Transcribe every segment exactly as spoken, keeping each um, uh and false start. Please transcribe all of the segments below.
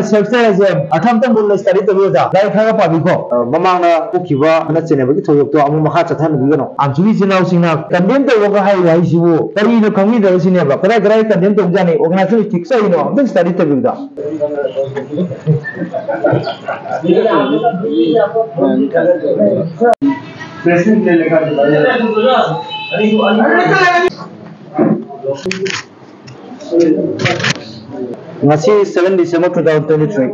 Self style ꯍꯥꯏꯁꯦ ꯑꯊꯝ ꯑꯊꯝꯕ ꯂꯩ, study ꯇꯧꯕꯤꯌꯨ ꯑꯣꯖꯥ꯫ ꯂꯥꯏꯔꯤꯛ ꯈꯔꯒ ꯄꯥꯕꯤꯀꯣ꯫ ꯑ, ꯃꯃꯥꯡꯗ ꯊꯣꯛꯈꯤꯕ ꯈꯠꯅ ꯆꯩꯅꯕꯒꯤ ꯊꯧꯗꯣꯛꯇꯣ ꯑꯃꯨꯛ ꯃꯈꯥ ꯆꯠꯊꯍꯟꯕꯤꯒꯅꯨ꯫ ꯑꯥꯝꯆꯨꯒꯤ ꯏꯆꯤꯟ ꯏꯅꯥꯎꯁꯤꯡꯅ ꯀꯟꯗꯦꯝ ꯇꯧꯕꯒ ꯍꯥꯏꯔꯤꯕ ꯍꯥꯏꯁꯤꯕꯨ ꯀꯔꯤꯅꯣ ꯈꯪꯕꯤꯗꯕꯁꯤꯅꯦꯕ꯫ ꯀꯗꯥꯏ ꯀꯗꯥꯏ ꯀꯟꯗꯦꯝ ꯇꯧꯕꯖꯥꯠꯅꯤ? ꯑꯣꯔꯒꯅꯥꯏꯖꯦꯁꯟ ꯏꯊꯤꯛꯁ ꯀꯔꯤꯅꯣ? ꯑꯝꯇꯪ ꯁ꯭ꯇꯗꯤ ꯇꯧꯕꯤꯌꯨꯗ꯫ ꯉꯁꯤ seven December two thousand twenty-three,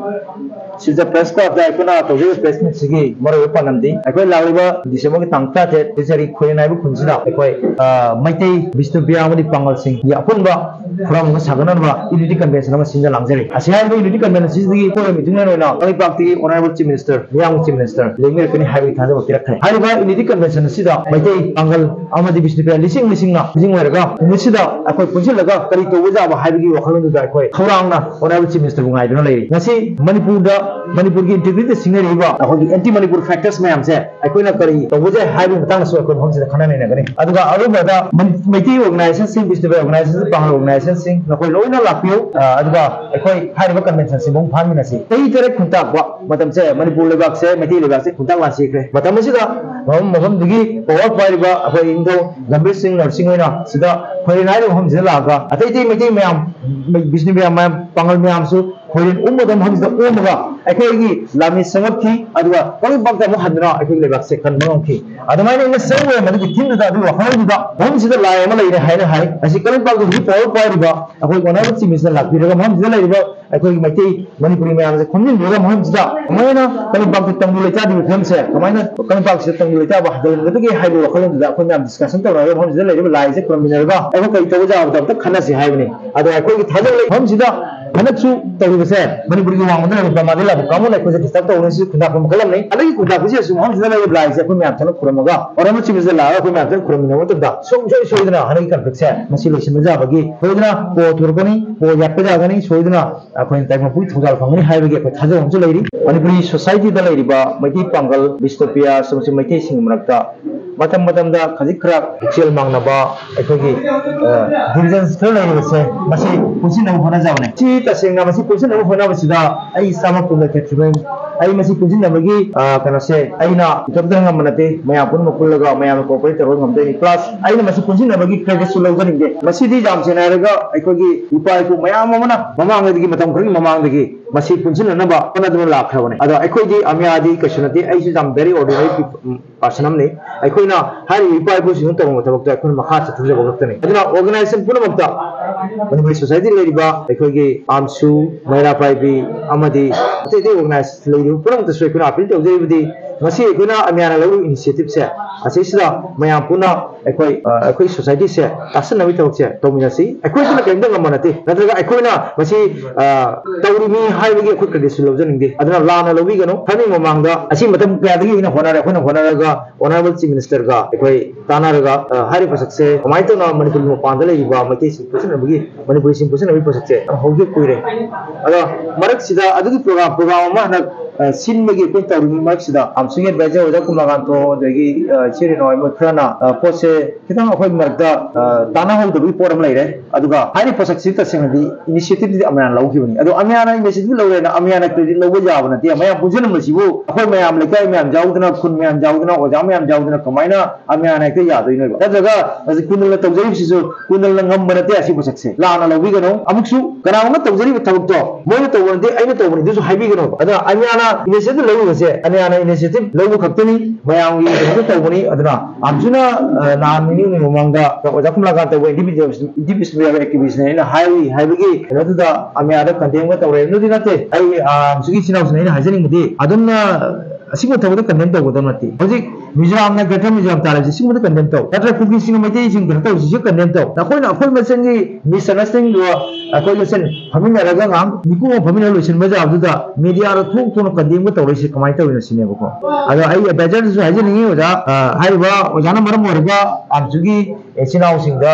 ꯁꯤꯗ press club ꯇ ꯑꯩꯈꯣꯏꯅ ꯇꯧꯖꯔꯤꯕ press meet ꯁꯤꯒꯤ ꯃꯔꯨꯑꯣꯏꯕ ꯄꯥꯟꯗꯝꯗꯤ, ꯑꯩꯈꯣꯏ ꯂꯥꯛꯂꯤꯕ December ꯒꯤ ꯇꯥꯡ ꯇꯔꯥꯇꯔꯦꯠ, ꯇꯦꯖꯔꯤ ꯈꯣꯏꯔꯦꯟ ꯍꯥꯏꯕ ꯈꯨꯟꯁꯤꯗ ꯑꯩꯈꯣꯏ, ꯑ, ꯃꯩꯇꯩ ꯕꯤꯁꯅꯨꯄ꯭ꯔꯤꯌꯥ ꯑꯃꯗꯤ ꯄꯥꯡꯒꯜꯁꯤꯡꯒꯤ ꯑꯄꯨꯟꯕ ꯐꯣꯔꯝ ꯑꯃ ꯁꯥꯒꯠꯅꯅꯕ unity convention ꯑꯃ ꯁꯤꯟꯖ ꯂꯥꯡꯖꯔꯤ꯫ ꯑꯁꯤ ꯍꯥꯏꯔꯤꯕ unity convention ꯑꯁꯤꯗꯒꯤ ꯑꯩꯈꯣꯏ ꯃꯤꯇꯤꯡ ꯑꯣꯏꯅ ꯀꯪꯂꯩꯄꯥꯛꯇꯒꯤ honourable chief minister, ꯃꯤꯌꯥꯝꯒꯤ chief minister ꯂꯦꯡꯕꯤꯔꯛꯀꯅꯤ ꯍꯥꯏꯕꯒꯤ ꯊꯥꯖꯕ ꯄꯤꯔꯛꯈ꯭ꯔꯦ꯫ ꯍꯥꯏꯔꯤꯕ unity convention ꯑꯁꯤꯗ ꯃꯩꯇꯩ, ꯄꯥꯡꯒꯜ ꯑꯃꯗꯤ ꯕꯤꯁꯅꯨꯄ꯭ꯔꯤꯌꯥ ꯂꯤꯁꯤꯡ ꯂꯤꯁꯤꯡꯅ ꯃꯤꯁꯤꯡ ꯑꯣꯏꯔꯒ ꯅꯨꯃꯤꯠꯁꯤꯗ ꯑꯩꯈꯣꯏ ꯄꯨꯟꯁꯤꯜꯂꯒ ꯀꯔꯤ ꯇꯧꯕ ꯌꯥꯕ ꯍꯥꯏꯕꯒꯤ ꯋꯥꯈꯜꯂꯣꯟꯗꯨꯗ ꯑꯩꯈꯣꯏ ꯈꯧꯔꯥꯡꯅ honourable chief minister ꯕꯨ ꯉꯥꯏꯗꯨꯅ ꯂꯩꯔꯤ꯫ ꯉꯁꯤ ꯃꯅꯤꯄꯨꯔꯗ, ꯃꯅꯤꯄꯨꯔꯒꯤ integrity ꯗ ꯁꯤꯡꯅꯔꯤꯕ ꯑꯩꯈꯣꯏꯒꯤ anti Manipur factors ꯃꯌꯥꯝꯁꯦ ꯑꯩꯈꯣꯏꯅ ꯀꯔꯤ ꯇꯧꯕ ꯌꯥꯏ ꯍꯥꯏꯕꯒꯤ ꯃꯇꯥꯡꯗꯁꯨ ꯑꯩꯈꯣꯏ ꯃꯐꯝꯁꯤꯗ ꯈꯟꯅ ꯅꯩꯅꯒꯅꯤ꯫ ꯑꯗꯨꯒ ꯑꯔꯣꯏꯕꯗ ꯃꯅꯤ-, ꯃꯩꯇꯩ organization ꯁꯤꯡ, ꯕꯤꯁꯅꯨꯄ꯭ꯔꯤꯌꯥ organization ꯁꯤꯡ, ꯄꯥꯡꯒꯜ organization ꯁꯤꯡ, ꯅꯈꯣꯏ ꯂꯣꯏꯅ ꯂꯥꯛꯄꯤꯌꯨ꯫ ꯑ, ꯑꯗꯨꯒ ꯑꯩꯈꯣꯏ ꯍꯥꯏꯔꯤꯕ convention ꯁꯤ ꯃꯄꯨꯡ ꯐꯥꯍꯟꯃꯤꯟꯅꯁꯤ꯫ ꯆꯍꯤ ꯇꯔꯦꯠ ꯈꯨꯟꯇꯥꯛꯄ ꯃꯇꯝꯁꯦ ꯃꯅꯤꯄꯨꯔ ꯂꯩꯕꯥꯛꯁꯦ, ꯃꯩꯇꯩ ꯂꯩꯕꯥꯛꯁꯦ ꯈꯨꯟꯇꯥꯛ ꯂꯥꯟꯁꯤꯈ꯭ꯔꯦ꯫ ꯃꯇꯝ ꯑꯁꯤꯗ ꯃꯐꯝ ꯃꯐꯝꯗꯨꯒꯤ power ꯄꯥꯏꯔꯤꯕ ꯑꯩꯈꯣꯏ ꯏꯅꯤꯡꯊꯧ ꯒꯝꯚꯤꯔ ꯁꯤꯡ ꯅꯔꯁꯤꯡ ꯍꯣꯏꯅ ꯁꯤꯗ ꯈꯣꯏꯔꯦꯟ ꯍꯥꯏꯔꯤꯕ ꯃꯐꯝꯁꯤꯗ ꯂꯥꯛꯑꯒ ꯑꯇꯩ ꯑꯇꯩ ꯃꯩꯇꯩ ꯃꯌꯥꯝ, ꯕꯤꯁꯅꯨ ꯃꯌꯥꯝ, ꯃꯌꯥꯝ, ꯄꯥꯡꯒꯜ ꯃꯌꯥꯝꯁꯨ ꯈꯣꯏꯔꯦꯟ ꯎꯞꯄꯗ ꯃꯐꯝꯁꯤꯗ ꯑꯣꯝꯃꯒ ꯑꯩꯈꯣꯏꯒꯤ ꯂꯥꯟꯃꯤ ꯆꯪꯂꯛꯈꯤ꯫ ꯑꯗꯨꯒ ꯀꯪꯂꯩꯄꯥꯛꯇ ꯑꯃꯨꯛ ꯍꯟꯗꯨꯅ ꯑꯩꯈꯣꯏꯒꯤ ꯂꯩꯕꯥꯛꯁꯦ ꯀꯟꯕ ꯉꯝꯈꯤ꯫ ꯑꯗꯨꯃꯥꯏꯅ ꯑꯩꯅ ꯆꯪꯂꯨꯔꯦ ꯃꯗꯨꯒꯤ ꯊꯤꯝꯗꯨꯗ, ꯑꯗꯨꯒꯤ ꯋꯥꯈꯜꯂꯣꯟꯗꯨꯗ ꯃꯐꯝꯁꯤꯗ ꯂꯥꯏ ꯑꯃ ꯂꯩꯔꯦ ꯍꯥꯏꯅ ꯍꯥꯏ꯫ ꯑꯁꯤ ꯀꯪꯂꯩꯄꯥꯛꯇ ꯍꯧꯖꯤꯛ power ꯄꯥꯏꯔꯤꯕ ꯑꯩꯈꯣꯏ honourable chief minister ꯅ ꯂꯥꯛꯄꯤꯔꯒ ꯃꯐꯝꯁꯤꯗ ꯂꯩꯔꯤꯕ ꯑꯩꯈꯣꯏꯒꯤ ꯃꯩꯇꯩ ꯃꯅꯤꯄꯨꯔꯤ ꯃꯌꯥꯝꯁꯦ ꯈꯣꯝꯖꯤꯟꯕꯤꯔꯒ ꯃꯐꯝꯁꯤꯗ ꯀꯃꯥꯏꯅ ꯀꯪꯂꯩꯄꯥꯛꯀꯤ ꯇꯪꯗꯨ ꯂꯩꯇꯥꯗꯕꯒꯤ ꯐꯤꯕꯝꯁꯦ, ꯀꯃꯥꯏꯅ ꯀꯪꯂꯩꯄꯥꯛꯁꯤꯗ ꯇꯪꯗꯨ ꯂꯩꯇꯥꯕ ꯍꯟꯊꯍꯟꯒꯗꯒꯦ ꯍꯥꯏꯕꯒꯤ ꯋꯥꯈꯜꯂꯣꯟꯗꯨꯗ ꯑꯩꯈꯣꯏ ꯃꯌꯥꯝ discussion ꯇꯧꯅꯔꯒ ꯃꯐꯝꯁꯤꯗ ꯂꯩꯔꯤꯕ ꯂꯥꯏꯁꯦ ꯈꯨꯔꯨꯝꯃꯤꯟꯅꯔꯒ ꯑꯩꯈꯣꯏ ꯀꯔꯤ ꯇꯧꯕ ꯌꯥꯕꯗꯣ ꯑꯝꯇ ꯈꯟꯅꯁꯤ ꯍꯥꯏꯕꯅꯤ꯫ ꯑꯗꯣ ꯑꯩꯈꯣꯏꯒꯤ ꯊꯥꯖꯕ ꯂꯩ ꯃꯐꯝꯁꯤꯗ ꯍꯟꯗꯛꯁꯨ ꯇꯧꯔꯤꯕꯁꯦ ꯃꯅꯤꯄꯨꯔꯒꯤ ꯋꯥꯡꯃꯗ ꯂꯩꯕ ꯕ꯭ꯔꯍꯃꯥꯗꯒꯤ ꯂꯥꯛꯄ ꯀꯥꯡꯕꯨꯅ ꯑꯩꯈꯣꯏꯁꯦ disturb ꯇꯧꯅꯁꯤ ꯈꯨꯟꯗꯥ ꯈꯨꯔꯨꯝꯕ ꯈꯜꯂꯝꯅꯤ꯫ ꯑꯗꯒꯤ ꯈꯨꯟꯗꯥ ꯈꯨꯠꯁꯦ ꯑꯁꯤ ꯃꯐꯝꯁꯤꯗ ꯂꯩꯔꯤꯕ ꯂꯥꯏꯁꯦ ꯑꯩꯈꯣꯏ ꯃꯌꯥꯝ ꯆꯪꯅ ꯈꯨꯔꯨꯝꯃꯒ ꯋꯥꯔꯝꯕ ꯆꯤꯡꯕꯁꯤꯗ ꯂꯥꯛꯑꯒ ꯑꯩꯈꯣꯏ ꯃꯌꯥꯝ ꯆꯪꯅ ꯈꯨꯔꯨꯝꯃꯤꯟꯅꯕ ꯃꯇꯝꯗ ꯁꯨꯡꯁꯣꯏ ꯁꯣꯏꯗꯅ ꯍꯟꯗꯛꯀꯤ conflict ꯁꯦ ꯃꯁꯤ ꯂꯣꯏꯁꯤꯟꯕ ꯌꯥꯕꯒꯤ ꯁꯣꯏꯗꯅ ꯄꯣ ꯊꯣꯔꯛꯀꯅꯤ, ꯄꯣ ꯌꯥꯠꯄ ꯌꯥꯒꯅꯤ, ꯁꯣꯏꯗꯅ ꯑꯩꯈꯣꯏꯅ ꯇꯥꯏꯕꯪ ꯃꯄꯨꯒꯤ ꯊꯧꯖꯥꯜ ꯐꯪꯒꯅꯤ ꯍꯥꯏꯕꯒꯤ ꯑꯩꯈꯣꯏ ꯊꯥꯖꯕ ꯑꯃꯁꯨ ꯂꯩꯔꯤ꯫ ꯃꯅꯤꯄꯨꯔꯤ society ꯗ ꯂꯩꯔꯤꯕ ꯃꯩꯇꯩ ꯄꯥꯡꯒꯜ, ꯕꯤꯁꯅꯨꯄ꯭ꯔꯤꯌꯥ, ꯑꯁꯣꯝꯁꯤ ꯃꯩꯇꯩꯁꯤꯡꯒꯤ ꯃꯔꯛꯇ ꯃꯇꯝ ꯃꯇꯝꯗ ꯈꯖꯤꯛ ꯈꯔ ꯄꯨꯛꯆꯦꯜ ꯃꯥꯟꯅꯕ ꯑꯩꯈꯣꯏꯒꯤ ꯗꯤꯚꯤꯖꯟꯁ ꯈꯔ ꯂꯩꯔꯤꯕꯁꯦ, ꯃꯁꯤ ꯄꯨꯟꯁꯤꯟꯅꯕ ꯍꯣꯠꯅꯖꯕꯅꯦ꯫ ꯁꯤ ꯇꯁꯦꯡꯅ ꯃꯁꯤ ꯄꯨꯟꯁꯤꯟꯅꯕ ꯍꯣꯠꯅꯕꯁꯤꯗ ꯑꯩ ꯏꯁꯥꯃꯛꯄꯨ ꯂꯩꯈꯠꯈꯤꯕ, ꯑꯩ ꯃꯁꯤ ꯄꯨꯟꯁꯤꯟꯅꯕꯒꯤ ꯑ, ꯀꯩꯅꯣꯁꯦ ꯑꯩꯅ ꯏꯇꯣꯝꯇꯅ ꯉꯝꯕ ꯅꯠꯇꯦ, ꯃꯌꯥꯝ ꯄꯨꯝꯅꯃꯛ ꯄꯨꯜꯂꯒ ꯃꯌꯥꯝꯅ ꯀꯣꯑꯣꯄꯔꯦꯠ ꯇꯧꯔꯒ ꯉꯝꯗꯣꯏꯅꯤ꯫ ꯄ꯭ꯂꯁ ꯑꯩꯅ ꯃꯁꯤ ꯄꯨꯟꯁꯤꯟꯅꯕꯒꯤ ꯀ꯭ꯔꯦꯗꯤꯠꯁꯨ ꯂꯧꯖꯅꯤꯡꯗꯦ꯫ ꯃꯁꯤꯗꯤ ꯌꯥꯝ ꯁꯦꯡꯅ ꯍꯥꯏꯔꯒ ꯑꯩꯈꯣꯏꯒꯤ ꯏꯄꯥ ꯏꯄꯨ ꯃꯌꯥꯝ ꯑꯃꯅ ꯃꯃꯥꯡꯉꯩꯗꯒꯤ, ꯃꯇꯝ ꯈꯔꯒꯤ ꯃꯃꯥꯡꯗꯒꯤ ꯃꯁꯤ ꯄꯨꯟꯁꯤꯟꯅꯅꯕ ꯍꯣꯠꯅꯗꯨꯅ ꯂꯥꯛꯈ꯭ꯔꯕꯅꯤ꯫ ꯑꯗꯣ ꯑꯩꯈꯣꯏꯗꯤ ꯑꯃꯤꯌꯥꯗꯤ ꯀꯩꯁꯨ ꯅꯠꯇꯦ, ꯑꯩꯁꯨ ꯌꯥꯝ very ordinary people, ꯎꯝ, person ꯑꯃꯅꯤ꯫ ꯑꯩꯈꯣꯏꯅ ꯍꯥꯏꯔꯤꯕ ꯏꯄꯥ ꯏꯄꯨꯁꯤꯡꯅ ꯇꯧꯔꯝꯕ ꯊꯕꯛꯇꯣ ꯑꯩꯈꯣꯏꯅ ꯃꯈꯥ ꯆꯠꯊꯖꯕ ꯈꯛꯇꯅꯤ꯫ ꯑꯗꯨꯅ ꯑꯣꯔꯒꯅꯥꯏꯖꯦꯁꯟ ꯄꯨꯝꯅꯃꯛꯇ, ꯃꯅꯤꯄꯨꯔꯤ ꯁꯣꯁꯥꯏꯇꯤ ꯂꯩꯔꯤꯕ ꯑꯩꯈꯣꯏꯒꯤ ꯑꯥꯝꯁꯨ, ꯃꯩꯔꯥ ꯄꯥꯏꯕꯤ ꯑꯃꯗꯤ ꯑꯇꯩ ꯑꯇꯩ ꯑꯣꯔꯒꯅꯥꯏꯖ ꯂꯩꯔꯤꯕ ꯄꯨꯝꯅꯃꯛꯇꯁꯨ ꯑꯩꯈꯣꯏꯅ ꯑꯄꯤꯜ ꯇꯧꯖꯔꯤꯕꯗꯤ, ꯉꯁꯤ ꯑꯩꯈꯣꯏꯅ ꯑꯃꯤꯌꯥꯅ ꯂꯧꯔꯤꯕ ꯏꯅꯤꯁꯤꯌꯦꯇꯤꯞꯁꯦ, ꯑꯁꯤꯁꯤꯗ ꯃꯌꯥꯝ ꯄꯨꯟꯅ ꯑꯩꯈꯣꯏ, ꯑ, ꯑꯩꯈꯣꯏ ꯁꯣꯁꯥꯏꯇꯤꯁꯦ ꯇꯥꯁꯤꯟꯅꯕꯒꯤ ꯊꯕꯛꯁꯦ ꯇꯧꯃꯤꯟꯅꯁꯤ꯫ ꯑꯩꯈꯣꯏꯁꯤꯅ ꯀꯔꯤꯝꯇ ꯉꯝꯕ ꯅꯠꯇꯦ, ꯅꯠꯇ꯭ꯔꯒ ꯑꯩꯈꯣꯏꯅ ꯃꯁꯤ, ꯑ, ꯇꯧꯔꯤꯃꯤ ꯍꯥꯏꯕꯒꯤ ꯑꯩꯈꯣꯏ ꯀ꯭ꯔꯦꯗꯤꯠꯁꯨ ꯂꯧꯖꯅꯤꯡꯗꯦ꯫ ꯑꯗꯨꯅ ꯂꯥꯟꯅ ꯂꯧꯕꯤꯒꯅꯨ꯫ ꯈꯔꯒꯤ ꯃꯃꯥꯡꯗ ꯑꯁꯤ ꯃꯇꯝ ꯀꯌꯥꯗꯒꯤ ꯑꯩꯅ ꯍꯣꯠꯅꯔꯦ, ꯑꯩꯈꯣꯏꯅ ꯍꯣꯠꯅꯔꯒ ꯑꯣꯅꯔꯦꯕꯜ ꯆꯤꯐ ꯃꯤꯅꯤꯁꯇꯔꯒ ꯑꯩꯈꯣꯏ ꯇꯥꯟꯅꯔꯒ, ꯑ, ꯍꯥꯏꯔꯤꯕ ꯄꯣꯠꯁꯛꯁꯦ ꯀꯃꯥꯏꯅ ꯇꯧꯅ ꯃꯅꯤꯄꯨꯔꯒꯤ ꯃꯄꯥꯟꯗ ꯂꯩꯔꯤꯕ ꯃꯩꯇꯩꯁꯤꯡ ꯄꯨꯟꯁꯤꯟꯅꯕꯒꯤ, ꯃꯅꯤꯄꯨꯔꯤꯁꯤꯡ ꯄꯨꯟꯁꯤꯟꯅꯕꯒꯤ ꯄꯣꯠꯁꯛꯁꯦ ꯍꯧꯖꯤꯛ ꯀꯨꯏꯔꯦ꯫ ꯑꯗꯣ ꯃꯔꯛꯁꯤꯗ ꯑꯗꯨꯒꯤ ꯄ꯭ꯔꯣꯒ꯭ꯔꯥꯝ, ꯄ꯭ꯔꯣꯒ꯭ꯔꯥꯝ ꯑꯃ ꯍꯟꯗꯛ, ꯑ, ꯁꯤꯟꯕꯒꯤ ꯑꯩꯈꯣꯏ ꯇꯧꯔꯤꯉꯩ ꯃꯔꯛꯁꯤꯗ ꯑꯥꯝꯁꯨꯒꯤ ꯑꯦꯗꯚꯥꯏꯖꯔ ꯑꯣꯖꯥ ꯀꯨꯃꯥꯔꯀꯥꯟꯇꯣ, ꯑꯗꯒꯤ, ꯑ, ꯏꯆꯦ ꯔꯦꯅꯨ ꯍꯣꯏ, ꯃꯣꯏ ꯈꯔꯅ, ꯑ, ꯄꯣꯠꯁꯦ ꯈꯤꯇꯪ ꯑꯩꯈꯣꯏ ꯃꯔꯛꯇ, ꯑ, ꯇꯥꯟꯅꯍꯧꯗꯕꯒꯤ ꯄꯣꯠ ꯑꯃ ꯂꯩꯔꯦ꯫ ꯑꯗꯨꯒ ꯍꯥꯏꯔꯤꯕ ꯄꯣꯠꯁꯛꯁꯤ ꯇꯁꯦꯡꯅꯗꯤ ꯏꯅꯤꯁꯤꯌꯦꯇꯤꯚꯇꯤ ꯑꯃꯌꯥꯝ ꯂꯧꯈꯤꯕꯅꯤ꯫ ꯑꯗꯣ ꯑꯃꯌꯥꯝꯅ ꯏꯅꯤꯁꯤꯌꯦꯇꯤꯚ ꯂꯧꯔꯦꯅ ꯑꯃꯌꯥꯝꯅ ꯀ꯭ꯔꯦꯗꯤꯠ ꯂꯧꯕ ꯌꯥꯕ ꯅꯠꯇꯦ꯫ ꯃꯌꯥꯝ ꯄꯨꯟꯁꯤꯟꯕꯁꯤꯕꯨ ꯑꯩꯈꯣꯏ ꯃꯌꯥꯝ, ꯂꯩꯀꯥꯏ ꯃꯌꯥꯝ ꯌꯥꯎꯗꯅ, ꯈꯨꯟ ꯃꯌꯥꯝ ꯌꯥꯎꯗꯅ, ꯑꯣꯖꯥ ꯃꯌꯥꯝ ꯌꯥꯎꯗꯅ ꯀꯃꯥꯏꯅ ꯑꯃꯌꯥꯝꯅ ꯍꯦꯛꯇ ꯌꯥꯗꯣꯏꯅꯣꯕ? ꯅꯠꯇ꯭ꯔꯒ ꯍꯧꯖꯤꯛ ꯀꯨꯟꯗꯜꯅ ꯇꯧꯖꯔꯤꯕꯁꯤꯁꯨ ꯀꯨꯟꯗꯜꯅ ꯉꯝꯕ ꯅꯠꯇꯦ꯫ ꯑꯁꯤ ꯄꯣꯠꯁꯛꯁꯦ ꯂꯥꯟꯅ ꯂꯧꯕꯤꯒꯅꯨ꯫ ꯑꯃꯨꯛꯁꯨ ꯀꯅꯥꯒꯨꯝꯕ ꯇꯧꯖꯔꯤꯕ ꯊꯕꯛꯇꯣ ꯃꯣꯏꯅ ꯇꯧꯕ ꯅꯠꯇꯦ, ꯑꯩꯅ ꯇꯧꯕꯅꯤ, ꯑꯗꯨꯁꯨ ꯍꯥꯏꯕꯤꯒꯅꯣꯕ꯫ ꯑꯗꯨꯅ ꯑꯃꯌꯥꯅ ꯏꯅꯤꯁꯤꯌꯦꯇꯤꯚ ꯂꯧꯔꯤꯕꯁꯦ, ꯑꯃꯌꯥꯅ ꯏꯅꯤꯁꯤꯌꯦꯇꯤꯚ ꯂꯧꯕ ꯈꯛꯇꯅꯤ, ꯃꯌꯥꯝꯒꯤ ꯀꯩꯅꯣꯗ ꯇꯧꯕꯅꯤ꯫ ꯑꯗꯨꯅ ꯑꯥꯝꯁꯨꯅ, ꯑ, ꯅꯍꯥꯟ ꯅꯤꯅꯤ ꯍꯨꯝꯅꯤ ꯃꯃꯥꯡꯗ ꯑꯣꯖꯥ ꯀꯃꯂꯥꯀꯥꯟꯇ ꯑꯩꯈꯣꯏ ꯏꯟꯗꯤꯄꯦꯟꯗꯦꯟꯁ, ꯏꯟꯗꯤꯄꯦꯟꯗꯦꯟꯁ ꯑꯦꯛꯇꯤꯚꯤꯁꯅꯦ ꯑꯩꯅ ꯍꯥꯏꯔꯤ ꯍꯥꯏꯕꯒꯤ ꯀꯩꯅꯣꯗꯨꯗ ꯑꯃꯌꯥꯗ ꯀꯟꯗꯦꯝꯒ ꯇꯧꯔꯦ꯫ ꯑꯗꯨꯗꯤ ꯅꯠꯇꯦ꯫ ꯑꯩ, ꯑ, ꯑꯥꯝꯁꯨꯒꯤ ꯏꯆꯤꯟ ꯏꯅꯥꯎꯁꯤꯡꯅ ꯑꯩꯅ ꯍꯥꯏꯖꯅꯤꯡꯕꯗꯤ, ꯑꯗꯨꯝꯅ ꯑꯁꯤꯒꯨꯝꯕ ꯊꯕꯛꯇ ꯀꯟꯗꯦꯝ ꯇꯧꯒꯗꯕ ꯅꯠꯇꯦ꯫ ꯍꯧꯖꯤꯛ ꯃꯤꯖꯣꯔꯥꯝꯅ, ꯒ꯭ꯔꯦꯇꯔ ꯃꯤꯖꯣꯔꯥꯝ ꯇꯥꯔꯤꯕꯁꯤ ꯁꯤꯒꯨꯝꯕꯗ ꯀꯟꯗꯦꯝ ꯇꯧ, ꯅꯠꯇ꯭ꯔꯒ ꯀꯨꯀꯤꯁꯤꯡꯒ ꯃꯩꯇꯩꯁꯤꯡ ꯀꯩꯅꯣ ꯇꯧꯔꯤꯁꯤꯁꯨ ꯀꯟꯗꯦꯝ ꯇꯧ꯫ ꯅꯈꯣꯏꯅ ꯑꯩꯈꯣꯏ ꯃꯁꯦꯟꯒꯤ ꯃꯤꯁꯑꯟꯗꯔꯁꯇꯦꯟꯗꯤꯡꯗꯣ ꯑꯩꯈꯣꯏ ꯃꯁꯦꯟ ꯐꯝꯃꯤꯟꯅꯔꯒ ꯉꯥꯏꯍꯥꯛ ꯃꯤꯀꯨꯞ ꯑꯃ ꯐꯝꯃꯤꯟꯅ ꯂꯣꯏꯁꯤꯟꯕ ꯌꯥꯕꯗꯨꯗ ꯃꯦꯗꯤꯌꯥꯗ ꯊꯣꯛ ꯊꯣꯛꯅ ꯀꯟꯗꯦꯝꯒ ꯇꯧꯔꯛꯏꯁꯦ ꯀꯃꯥꯏꯅ ꯇꯧꯔꯤꯅꯣ ꯁꯤꯅꯦꯕꯀꯣ꯫ ꯑꯗꯣ ꯑꯩ ꯑꯦꯗꯚꯥꯏꯖꯔꯗꯁꯨ ꯍꯥꯏꯖꯅꯤꯡꯉꯤ ꯑꯣꯖꯥ, ꯑ, ꯍꯥꯏꯔꯤꯕ ꯑꯣꯖꯥꯅ ꯃꯔꯝ ꯑꯣꯏꯔꯒ ꯑꯥꯝꯁꯨꯒꯤ ꯏꯆꯤꯟ ꯏꯅꯥꯎꯁꯤꯡꯗ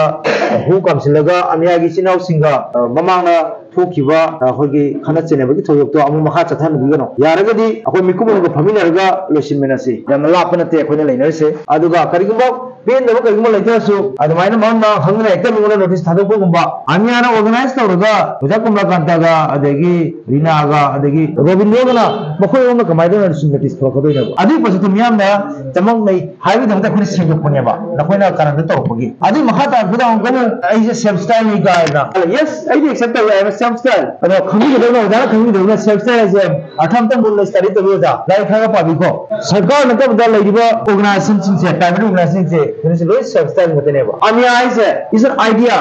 ꯍꯨ ꯀꯥꯝꯁꯤꯜꯂꯒ ꯑꯃꯌꯥꯒꯤ ꯏꯆꯤꯟ ꯏꯅꯥꯎꯁꯤꯡꯒ, ꯑ, ꯃꯃꯥꯡꯗ ꯊꯣꯛꯈꯤꯕ, ꯑ, ꯑꯩꯈꯣꯏꯒꯤ ꯈꯠꯅ ꯆꯩꯅꯕꯒꯤ ꯊꯧꯗꯣꯛꯇꯣ ꯑꯃꯨꯛ ꯃꯈꯥ ꯆꯠꯊꯍꯟꯕꯤꯒꯅꯨ꯫ ꯌꯥꯔꯒꯗꯤ ꯑꯩꯈꯣꯏ ꯃꯤꯀꯨꯞ ꯑꯃꯒ ꯐꯝꯃꯤꯟꯅꯔꯒ ꯂꯣꯏꯁꯤꯟꯃꯤꯟꯅꯁꯤ꯫ ꯌꯥꯝꯅ ꯂꯥꯞꯄ ꯅꯠꯇꯦ ꯑꯩꯈꯣꯏꯅ ꯂꯩꯅꯔꯤꯁꯦ꯫ ꯑꯗꯨꯒ ꯀꯔꯤꯒꯨꯝꯕ ꯄꯦꯟꯗꯕ ꯀꯔꯤꯒꯨꯝꯕ ꯂꯩꯇꯥꯔꯁꯨ, ꯑꯗꯨꯃꯥꯏꯅ ꯃꯔꯝ ꯃꯔꯥꯡ ꯈꯪꯗꯅ ꯍꯦꯛꯇ ꯃꯤꯉꯣꯟꯗ ꯅꯣꯇꯤꯁ ꯊꯥꯗꯣꯛꯄꯒꯨꯝꯕ, ꯑꯃꯤꯌꯥꯅ ꯑꯣꯔꯒꯅꯥꯏꯖ ꯇꯧꯔꯒ ꯑꯣꯖꯥ ꯀꯃꯂꯥꯀꯥꯟꯇꯒ, ꯑꯗꯒꯤ ꯔꯤꯅꯥꯒ, ꯑꯗꯒꯤ ꯔꯣꯕꯤꯟꯗ꯭ꯔꯣꯒꯅ ꯃꯈꯣꯏ ꯑꯍꯨꯝꯅ ꯀꯃꯥꯏꯅ ꯇꯧꯅ ꯅꯣꯇꯤꯁ ꯊꯣꯛꯂꯛꯀꯗꯣꯏꯅꯣꯕ? ꯑꯗꯨꯒꯤ ꯄꯣꯠꯁꯛꯇꯣ ꯃꯤꯌꯥꯝꯅ ꯆꯃꯝꯅꯩ ꯍꯥꯏꯕꯒꯤꯗꯃꯛꯇ ꯑꯩꯈꯣꯏꯅ ꯁꯦꯡꯗꯣꯛꯄꯅꯦꯕ, ꯅꯈꯣꯏꯅ ꯀꯥꯔꯟꯗꯣ ꯇꯧꯔꯛꯄꯒꯤ꯫ ꯑꯗꯨꯒꯤ ꯃꯈꯥ ꯇꯥꯔꯛꯄꯗ ꯑꯃꯨꯛꯀ ꯑꯃꯨꯛ ꯑꯩꯁꯦ ꯁꯦꯜꯐ ꯁ꯭ꯇꯥꯏꯜꯅꯤ ꯀꯥꯏꯅ, "Yes, ꯑꯩꯗꯤ ꯑꯦꯛꯁꯦꯞ ꯇꯧꯋꯦ ꯍꯥꯏꯕ ꯁꯦꯜꯐ ꯁ꯭ꯇꯥꯏꯜ"꯫ ꯑꯗꯣ ꯈꯪꯕꯤꯒꯗꯕꯅ, ꯑꯣꯖꯥꯅ ꯈꯪꯕꯤꯒꯗꯕꯅ ꯁꯦꯜꯐ ꯁ꯭ꯇꯥꯏꯜ ꯍꯥꯏꯁꯦ ꯑꯔꯊ ꯑꯝꯇꯪ ꯃꯨꯟꯅ ꯁ꯭ꯇꯗꯤ ꯇꯧꯕꯤꯌꯨ ꯑꯣꯖꯥ, ꯂꯥꯏꯔꯤꯛ ꯈꯔꯒ ꯄꯥꯕꯤꯀꯣ꯫ ꯁꯔꯀꯥꯔ ꯅꯠꯇꯕꯗ ꯂꯩꯔꯤꯕ ꯑꯣꯔꯒꯅꯥꯏꯖꯦꯁꯟꯁꯤꯡꯁꯦ, ꯄ꯭ꯔꯥꯏꯚꯦꯠ ꯑꯣꯔꯒꯅꯥꯏꯖꯦꯁꯟꯁꯤꯡꯁꯦ, ꯀꯩꯅꯣꯁꯦ ꯂꯣꯏ ꯁꯦꯜꯐ ꯁ꯭ꯇꯥꯏꯜ ꯉꯥꯛꯇꯅꯦꯕ꯫ ꯑꯃꯤꯌꯥ ꯍꯥꯏꯁꯦ is an idea꯫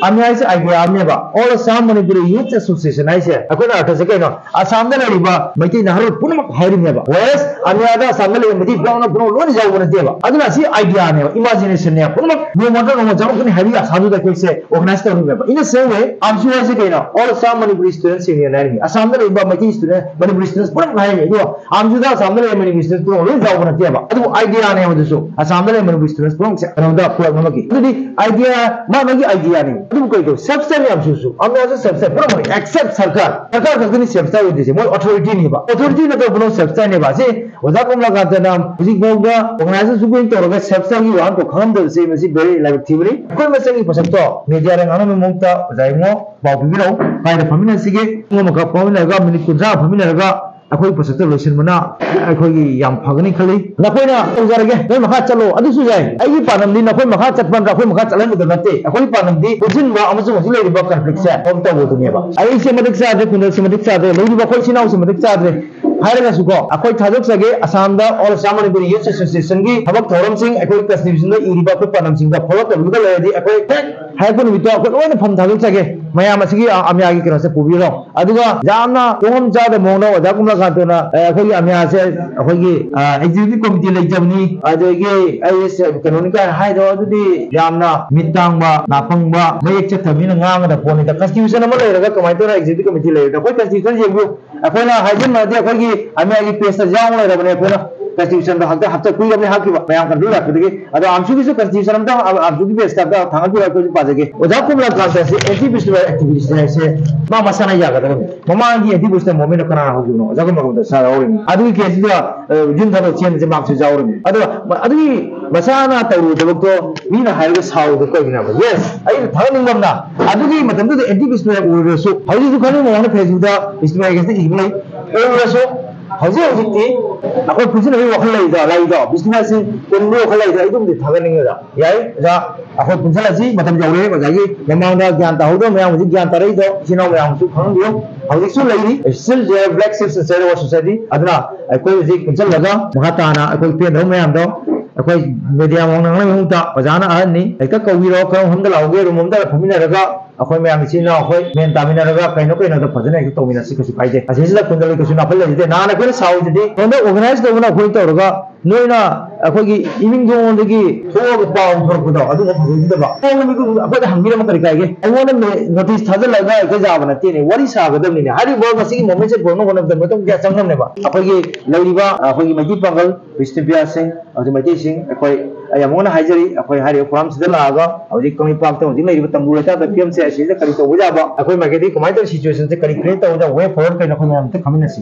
ꯑꯃꯤꯌꯥ ꯍꯥꯏꯁꯦ ꯑꯥꯏꯗꯤꯌꯥ ꯑꯃꯅꯦꯕ꯫ All Assam Manipuri Youth Association ꯍꯥꯏꯁꯦ ꯑꯩꯈꯣꯏꯅ ꯑꯔꯊꯁꯦ ꯀꯩꯅꯣ? ꯑꯁꯥꯝꯗ ꯂꯩꯔꯤꯕ ꯃꯩꯇꯩ ꯅꯍꯥꯔꯣꯜ ꯄꯨꯝꯅꯃꯛ ꯍꯥꯏꯔꯤꯅꯦꯕ꯫ Whereas ꯑꯃꯤꯌꯥꯗ ꯑꯁꯥꯝꯗ ꯂꯩꯔꯤꯕ ꯃꯩꯇꯩ ꯄꯨꯝꯅꯃꯛ ꯄꯨꯝꯅꯃꯛ ꯂꯣꯏꯅ ꯌꯥꯎꯕ ꯅꯠꯇꯦꯕ꯫ ꯑꯗꯨꯅ ꯁꯤ ꯑꯥꯏꯗꯤꯌꯥꯅꯦꯕ, ꯏꯃꯥꯖꯤꯅꯦꯁꯟꯅꯦ, ꯄꯨꯝꯅꯃꯛ ꯅꯣꯡꯃ ꯅꯠꯇ꯭ꯔꯒ ꯅꯣꯡꯃ ꯆꯪꯉꯛꯀꯅꯤ ꯍꯥꯏꯕꯒꯤ ꯑꯁꯥꯗꯨꯗ ꯑꯩꯈꯣꯏꯁꯦ organise ꯇꯧꯔꯤꯅꯦꯕ꯫ In the same way, ꯑꯝꯁꯨ ꯍꯥꯏꯁꯦ ꯀꯩꯅꯣ? All Assam Manipuri Students Union ꯍꯥꯏꯔꯤꯅꯤ꯫ ꯑꯁꯥꯝꯗ ꯂꯩꯔꯤꯕ ꯃꯩꯇꯩ ꯁ꯭ꯇꯨꯗꯦꯟ, ꯃꯅꯤꯄꯨꯔꯤ ꯁ꯭ꯇꯨꯗꯦꯟꯁ ꯄꯨꯝꯅꯃꯛ ꯍꯥꯏꯔꯤꯅꯤ꯫ ꯑꯗꯨꯒ ꯑꯝꯁꯨꯗ ꯑꯁꯥꯝꯗ ꯂꯩꯔꯤꯕ ꯃꯅꯤꯄꯨꯔꯤ ꯁ꯭ꯇꯨꯗꯦꯟꯁ ꯄꯨꯝꯅꯃꯛ ꯂꯣꯏ ꯌꯥꯎꯕ ꯅꯠꯇꯦꯕ꯫ ꯑꯗꯨꯕꯨ ꯑꯥꯏꯗꯤꯌꯥꯅꯦꯕ ꯑꯗꯨꯁꯨ꯫ ꯑꯁꯥꯝꯗ ꯂꯩꯔꯤꯕ ꯃꯅꯤꯄꯨꯔꯤ ꯁ꯭ꯇꯨꯗꯦꯟꯁ ꯄꯨꯝꯅꯃꯛꯁꯦ ꯀꯩꯅꯣꯝꯗ ꯄꯨꯔꯛꯅꯕꯒꯤ꯫ ꯑꯗꯨꯗꯤ ꯑꯥꯏꯗꯤꯌꯥ, ꯃꯥ ꯃꯥꯒꯤ ꯑꯥꯏꯗꯤꯌꯥꯅꯤ꯫ ꯑꯗꯨꯕꯨ ꯀꯩ ꯇꯧ? ꯁꯦꯜꯐ ꯁ꯭ꯇꯥꯏꯜ ꯌꯥꯝ ꯁꯨꯁꯨ꯫ ꯑꯃꯅꯁꯨ ꯁꯦꯜꯐ ꯁ꯭ꯇꯥꯏꯜ ꯄꯨꯔꯛꯄꯅꯤ꯫ ꯑꯦꯛꯁꯦꯞ ꯁꯔꯀꯥꯔ꯫ ꯁꯔꯀꯥꯔ ꯈꯛꯇꯅꯤ ꯁꯦꯜꯐ ꯁ꯭ꯇꯥꯏꯜ ꯑꯣꯏꯗꯣꯏꯁꯦ꯫ ꯃꯣꯏ ꯑꯣꯊꯣꯔꯤꯇꯤꯅꯦꯕ꯫ ꯑꯣꯊꯣꯔꯤꯇꯤ ꯅꯠꯇꯕ ꯄꯨꯝꯅꯃꯛ ꯁꯦꯜꯐ ꯁ꯭ꯇꯥꯏꯜꯅꯦꯕ꯫ ꯑꯁꯤ ꯑꯣꯖꯥ ꯀꯃꯂꯥꯀꯥꯟꯇꯅ ꯍꯧꯖꯤꯛ ꯐꯥꯎꯗ ꯑꯣꯔꯒꯅꯥꯏꯖꯦꯁꯟ ꯁꯨꯡ ꯇꯧꯔꯒ ꯁꯦꯜꯐ ꯁ꯭ꯇꯥꯏꯜꯒꯤ ꯋꯥꯍꯟꯊꯣꯛ ꯈꯪꯉꯝꯗꯕꯁꯦ ꯃꯁꯤ very ꯂꯥꯏꯕꯛ ꯊꯤꯕꯅꯤ꯫ ꯑꯩꯈꯣꯏ ꯃꯁꯦꯜꯒꯤ ꯄꯣꯠꯁꯛꯇꯣ ꯃꯦꯗꯤꯌꯥꯗ ꯉꯥꯡꯅꯕꯒꯤ ꯃꯍꯨꯠꯇ ꯑꯣꯖꯥ ꯏꯕꯨꯡꯉꯣ ꯄꯥꯎ ꯄꯤꯕꯤꯔꯛꯎ꯫ ꯀꯥꯏꯗ ꯐꯝꯃꯤꯟꯅꯁꯤꯒꯦ? ꯄꯨꯡ ꯑꯃꯈꯛ ꯐꯝꯃꯤꯟꯅꯔꯒ, ꯃꯤꯅꯤꯠ ꯀꯨꯟꯊ꯭ꯔꯥ ꯐꯝꯃꯤꯟꯅꯔꯒ ꯑꯩꯈꯣꯏ ꯄꯣꯠꯁꯛꯇꯣ ꯂꯣꯏꯁꯤꯟꯕꯅ ꯑꯩꯈꯣꯏꯒꯤ ꯌꯥꯝ ꯐꯒꯅꯤ ꯈꯜꯂꯤ꯫ ꯅꯈꯣꯏꯅ ꯇꯧꯖꯔꯒꯦ, ꯅꯣꯏ ꯃꯈꯥ ꯆꯠꯂꯣ, ꯑꯗꯨꯁꯨ ꯌꯥꯏ꯫ ꯑꯩꯒꯤ ꯄꯥꯟꯗꯝꯗꯤ ꯅꯈꯣꯏ ꯃꯈꯥ ꯆꯠꯄ ꯅꯠꯇ꯭ꯔꯒ ꯑꯩꯈꯣꯏ ꯃꯈꯥ ꯆꯠꯍꯟꯕꯗꯣ ꯅꯠꯇꯦ꯫ ꯑꯩꯈꯣꯏꯒꯤ ꯄꯥꯟꯗꯝꯗꯤ ꯄꯨꯟꯁꯤꯟꯕ ꯑꯃꯁꯨꯡ ꯍꯧꯖꯤꯛ ꯂꯩꯔꯤꯕ ꯀꯟꯐ꯭ꯂꯤꯛꯁꯦ ꯁꯣꯜꯕ ꯇꯧꯕꯗꯨꯅꯦꯕ꯫ ꯑꯩꯁꯦ ꯃꯇꯤꯛ ꯆꯥꯗ꯭ꯔꯦ, ꯈꯨꯟꯗꯛꯁꯦ ꯃꯇꯤꯛ ꯆꯥꯗ꯭ꯔꯦ, ꯂꯩꯔꯤꯕ ꯑꯩꯈꯣꯏ ꯏꯆꯤꯟ ꯏꯅꯥꯎꯁꯦ ꯃꯇꯤꯛ ꯆꯥꯗ꯭ꯔꯦ ꯍꯥꯏꯔꯒꯁꯨꯀꯣ, ꯑꯩꯈꯣꯏ ꯊꯥꯗꯣꯛꯆꯒꯦ꯫ ꯑꯁꯥꯝꯗ All Assam Manipuri Youth Associationꯒꯤ ꯊꯕꯛ ꯊꯧꯔꯝꯁꯤꯡ, ꯑꯩꯈꯣꯏ ꯀꯟꯁꯇꯤꯇ꯭ꯌꯨꯁꯟꯗ ꯏꯔꯤꯕ ꯑꯩꯈꯣꯏ ꯄꯥꯟꯗꯝꯁꯤꯡꯗ ꯐꯣꯂꯣ ꯇꯧꯕꯤꯒꯗꯕ ꯂꯩꯔꯗꯤ, ꯑꯩꯈꯣꯏ ꯍꯦꯛ ꯍꯥꯏꯔꯛꯄ ꯅꯨꯃꯤꯠꯇꯣ ꯑꯩꯈꯣꯏ ꯂꯣꯏꯅ ꯐꯝ ꯊꯥꯗꯣꯛꯆꯒꯦ꯫ ꯃꯌꯥꯝ ꯑꯁꯤꯒꯤ, ꯑ, ꯑꯃꯤꯌꯥꯒꯤ ꯀꯩꯅꯣꯁꯦ ꯄꯨꯕꯤꯔꯣ꯫ ꯑꯗꯨꯒ ꯌꯥꯝꯅ ꯇꯣꯡꯐꯝ ꯆꯥꯗꯕ ꯃꯑꯣꯡꯗ ꯑꯣꯖꯥ ꯀꯃꯂꯥꯀꯥꯟꯇꯅ, ꯑ, ꯑꯩꯈꯣꯏꯒꯤ ꯑꯃꯤꯌꯥꯁꯦ ꯑꯩꯈꯣꯏꯒꯤ, ꯑ, ꯑꯦꯛꯖꯤꯀ꯭ꯌꯨꯇꯤꯚ ꯀꯃꯤꯇꯤ ꯂꯩꯖꯕꯅꯤ, ꯑꯗꯒꯤ ꯑꯩ ꯁꯦ-, ꯀꯩꯅꯣꯅꯤ ꯀꯥꯏꯅ ꯍꯥꯏꯗꯣ, ꯑꯗꯨꯗꯤ ꯌꯥꯝꯅ ꯃꯤꯠ ꯇꯥꯡꯕ, ꯅꯥꯄꯪꯕ, ꯃꯌꯦꯛ ꯆꯠꯇꯕ ꯃꯤꯅ ꯉꯥꯡꯒꯗꯕ ꯄꯣꯠꯅꯤꯗ꯫ ꯀꯟꯁꯇꯤꯇ꯭ꯌꯨꯁꯟ ꯑꯃ ꯂꯩꯔꯒ ꯀꯃꯥꯏꯅ ꯇꯧꯅ ꯑꯦꯛꯖꯤꯀ꯭ꯌꯨꯇꯤꯚ ꯀꯃꯤꯇꯤ ꯂꯩꯔꯒ? ꯑꯩꯈꯣꯏ ꯀꯟꯁꯇꯤꯇ꯭ꯌꯨꯁꯟ ꯌꯦꯡꯕꯤꯌꯨ꯫ ꯑꯩꯈꯣꯏꯅ ꯍꯥꯏꯖꯤꯟꯅꯔꯗꯤ ꯑꯩꯈꯣꯏꯒꯤ ꯑꯃꯤꯌꯥꯒꯤ ꯄꯦꯖꯇ ꯌꯥꯎ ꯂꯩꯔꯕꯅꯦ ꯑꯩꯈꯣꯏꯅ꯫ ꯀꯟꯁꯇꯤꯇ꯭ꯌꯨꯁꯟꯗꯣ ꯍꯟꯗꯛ ꯍꯟꯗꯛ ꯀꯨꯏꯔꯕꯅꯤ ꯍꯥꯞꯈꯤꯕ, ꯃꯌꯥꯝ ꯀꯟꯇ꯭ꯔꯣꯜ ꯂꯥꯛꯄꯗꯒꯤ꯫ ꯑꯗꯣ ꯑꯥꯝꯁꯨꯒꯤꯁꯨ ꯀꯟꯁꯇꯤꯇ꯭ꯌꯨꯁꯟ ꯑꯝꯇ, ꯑꯥꯝꯁꯨꯒꯤ ꯕꯦꯁꯇ ꯑꯝꯇ ꯊꯥꯡꯒꯠꯄꯤꯔꯣ, ꯑꯩꯈꯣꯏꯁꯨ ꯄꯥꯖꯒꯦ꯫ ꯑꯣꯖꯥ ꯀꯣꯃꯂꯥꯀꯥꯟꯇ ꯑꯁꯤ ꯑꯦꯟꯇꯤ ꯕꯤꯁꯅꯨꯄꯥꯏ ꯑꯦꯛꯇꯤꯚꯤꯁ꯭ꯠ ꯍꯥꯏꯁꯦ ꯃꯥ ꯃꯁꯥꯅ ꯌꯥꯒꯗꯕꯅꯤ꯫ ꯃꯃꯥꯡꯒꯤ ꯑꯦꯟꯇꯤ ꯕꯤꯁꯅꯨꯄꯥꯏ ꯃꯣꯚꯃꯦꯟꯠꯇ ꯀꯅꯥꯅ ꯍꯧꯈꯤꯕꯅꯣ? ꯑꯣꯖꯥ ꯀꯣꯃꯂꯥꯀꯥꯟꯇ ꯁꯥꯔ ꯍꯧꯔꯤꯅꯤ꯫ ꯑꯗꯨꯒꯤ ꯀꯦꯁꯇꯨꯗ, ꯑ, ꯌꯨꯝ ꯊꯥꯗꯣꯛ ꯆꯦꯟꯕꯁꯦ ꯃꯍꯥꯛꯁꯨ ꯌꯥꯎꯔꯤꯅꯤ꯫ ꯑꯗꯣ ꯃ-, ꯑꯗꯨꯒꯤ ꯃꯁꯥꯅ ꯇꯧꯔꯨꯕ ꯊꯕꯛꯇꯣ ꯃꯤꯅ ꯍꯥꯏꯔꯒ ꯁꯥꯎꯕꯗꯣ ꯀꯩꯒꯤꯅꯣ ꯍꯥꯏꯕ? Yes, ꯑꯩꯅ ꯊꯥꯒꯠꯅꯤꯡꯕ ꯑꯃꯅ, ꯑꯗꯨꯒꯤ ꯃꯇꯝꯗꯨꯗ ꯑꯦꯟꯇꯤ ꯕꯤꯁꯅꯨꯄꯥꯏ ꯑꯣꯏꯔꯁꯨ, ꯍꯧꯖꯤꯛꯁꯨ ꯈꯪꯅꯤꯡꯕ ꯃꯌꯥꯝꯅ ꯐꯦꯁꯕꯨꯛꯇ ꯕꯤꯁꯅꯨꯄꯥꯏ ꯑꯦꯒꯦꯟꯁꯇ ꯏꯕ ꯂꯩ꯫ ꯑꯣꯏꯔꯁꯨ ꯍꯧꯖꯤꯛ ꯍꯧꯖꯤꯛꯇꯤ ꯑꯩꯈꯣꯏ ꯄꯨꯟꯁꯤꯟꯅꯕꯒꯤ ꯋꯥꯈꯜ ꯂꯩꯗꯣ, ꯂꯩꯗꯣ, ꯕꯤꯁꯅꯨꯄꯥꯏꯁꯦ ꯄꯨꯟꯕꯒꯤ ꯋꯥꯈꯜ ꯂꯩꯗꯣ, ꯑꯩ ꯑꯗꯨꯝꯗꯤ ꯊꯥꯒꯠꯅꯤꯡꯉꯦꯗ꯫ ꯌꯥꯏ ꯑꯣꯖꯥ, ꯑꯩꯈꯣꯏ ꯄꯨꯟꯁꯤꯜꯂꯁꯤ, ꯃꯇꯝ ꯌꯧꯔꯦ꯫ ꯑꯣꯖꯥꯒꯤ ꯃꯃꯥꯡꯗ ꯒ꯭ꯌꯥꯟ ꯇꯥꯍꯧꯗꯕ ꯃꯌꯥꯝ ꯍꯧꯖꯤꯛ ꯒ꯭ꯌꯥꯟ ꯇꯥꯔꯛꯏꯗꯣ ꯏꯆꯤꯟ ꯏꯅꯥꯎ ꯃꯌꯥꯝꯁꯨ ꯈꯪꯍꯟꯕꯤꯌꯨ꯫ ꯍꯧꯖꯤꯛꯁꯨ ꯂꯩꯔꯤ, still there black sheep inside our society꯫ ꯑꯗꯨꯅ ꯑꯩꯈꯣꯏ ꯍꯧꯖꯤꯛ ꯄꯨꯟꯁꯤꯜꯂꯒ ꯃꯈꯥ ꯇꯥꯅ ꯑꯩꯈꯣꯏ ꯄꯦꯟꯗꯕ ꯃꯌꯥꯝꯗꯣ ꯑꯩꯈꯣꯏ ꯃꯦꯗꯤꯌꯥ ꯃꯃꯥꯡꯗ ꯉꯥꯡꯅꯕꯒꯤ ꯃꯍꯨꯠꯇ ꯑꯣꯖꯥꯅ ꯑꯍꯟꯅꯤ, ꯍꯦꯛꯇ ꯀꯧꯕꯤꯔꯣ, ꯀꯔꯝꯕ ꯃꯐꯝꯗ ꯂꯥꯛꯍꯧꯒꯦ, ꯔꯨꯝ ꯑꯃꯗ ꯐꯝꯃꯤꯟꯅꯔꯒ ꯑꯩꯈꯣꯏ ꯃꯌꯥꯝ ꯏꯆꯤꯟ ꯏꯅꯥꯎ ꯑꯩꯈꯣꯏ ꯃꯦꯟ ꯇꯥꯃꯤꯟꯅꯔꯒ ꯀꯩꯅꯣ ꯀꯩꯅꯣꯗ ꯐꯖꯅ ꯍꯦꯛꯇ ꯇꯧꯃꯤꯟꯅꯁꯤ, ꯀꯩꯁꯨ ꯀꯥꯏꯗꯦ꯫ ꯑꯁꯤꯁꯤꯗ ꯈꯨꯟꯗ ꯂꯩ ꯀꯩꯁꯨ ꯅꯥꯄꯜ ꯂꯩꯖꯗꯦ꯫ ꯅꯍꯥꯟ ꯑꯩꯈꯣꯏꯅ ꯁꯥꯎꯔꯤꯗꯨꯗꯤ ꯁꯣꯝꯗ organise ꯇꯧꯕꯅ ꯑꯩꯈꯣꯏ ꯇꯧꯔꯒ ꯅꯣꯏꯅ ꯑꯩꯈꯣꯏꯒꯤ ꯏꯃꯤꯡ ꯊꯣꯡꯗꯒꯤ ꯊꯣꯛꯑꯒ ꯄꯥꯎ ꯊꯣꯔꯛꯄꯗꯣ ꯑꯗꯨꯅ ꯐꯖꯗꯕ꯫ ꯊꯣꯡꯗ ꯃꯤꯗꯨ ꯑꯩꯈꯣꯏꯗ ꯍꯪꯕꯤꯔꯝꯕ ꯀꯔꯤ ꯀꯥꯏꯒꯦ? ꯑꯩꯉꯣꯟꯗ ꯅꯣ-, ꯅꯣꯇꯤꯁ ꯊꯥꯖꯤꯜꯂꯒ ꯍꯦꯛꯇ ꯌꯥꯕ ꯅꯠꯇꯦꯅꯦ꯫ ꯋꯥꯔꯤ ꯁꯥꯒꯗꯕꯅꯤꯅꯦ꯫ ꯍꯥꯏꯔꯤꯕ ꯉꯁꯤꯒꯤ ꯃꯣꯃꯦꯟꯁꯦ ꯄꯨꯔꯛꯅꯕ ꯍꯣꯠꯅꯕꯗ ꯃꯇꯝ ꯀꯌꯥ ꯆꯪꯉꯝꯅꯦꯕ꯫ ꯑꯩꯈꯣꯏꯒꯤ ꯂꯩꯔꯤꯕ ꯑꯩꯈꯣꯏꯒꯤ ꯃꯩꯇꯩ ꯄꯥꯡꯒꯜ ꯕꯤꯁꯅꯨꯄ꯭ꯔꯤꯌꯥꯁꯤꯡ, ꯑꯃꯗꯤ ꯃꯩꯇꯩꯁꯤꯡ, ꯑꯩꯈꯣꯏ, ꯑꯩ ꯑꯃꯨꯛ ꯍꯟꯅ ꯍꯥꯏꯖꯔꯤ, ꯑꯩꯈꯣꯏ ꯍꯥꯏꯔꯤꯕ ꯐꯣꯔꯝꯁꯤꯗ ꯂꯥꯛꯑꯒ ꯍꯧꯖꯤꯛ ꯀꯪꯂꯩꯄꯥꯛꯇ ꯍꯧꯖꯤꯛ ꯂꯩꯔꯤꯕ ꯇꯪꯗꯨ ꯂꯩꯇꯥꯗ ꯐꯤꯕꯝꯁꯦ ꯑꯁꯤꯗ ꯀꯔꯤ ꯇꯧꯕ ꯌꯥꯕ, ꯑꯩꯈꯣꯏ ꯃꯥꯏꯀꯩꯗꯒꯤ ꯀꯃꯥꯏꯅ ꯇꯧꯔꯤ ꯁꯤꯆꯨꯋꯦꯁꯟꯁꯦ ꯀꯔꯤ ꯀ꯭ꯔꯤꯌꯦꯠ ꯇꯧꯕꯗ ꯋꯦ ꯐꯣꯔꯋꯥꯔꯗ ꯀꯩꯅꯣ ꯑꯩꯈꯣꯏ ꯃꯌꯥꯝ ꯑꯝꯇ ꯈꯪꯃꯤꯟꯅꯁꯤ꯫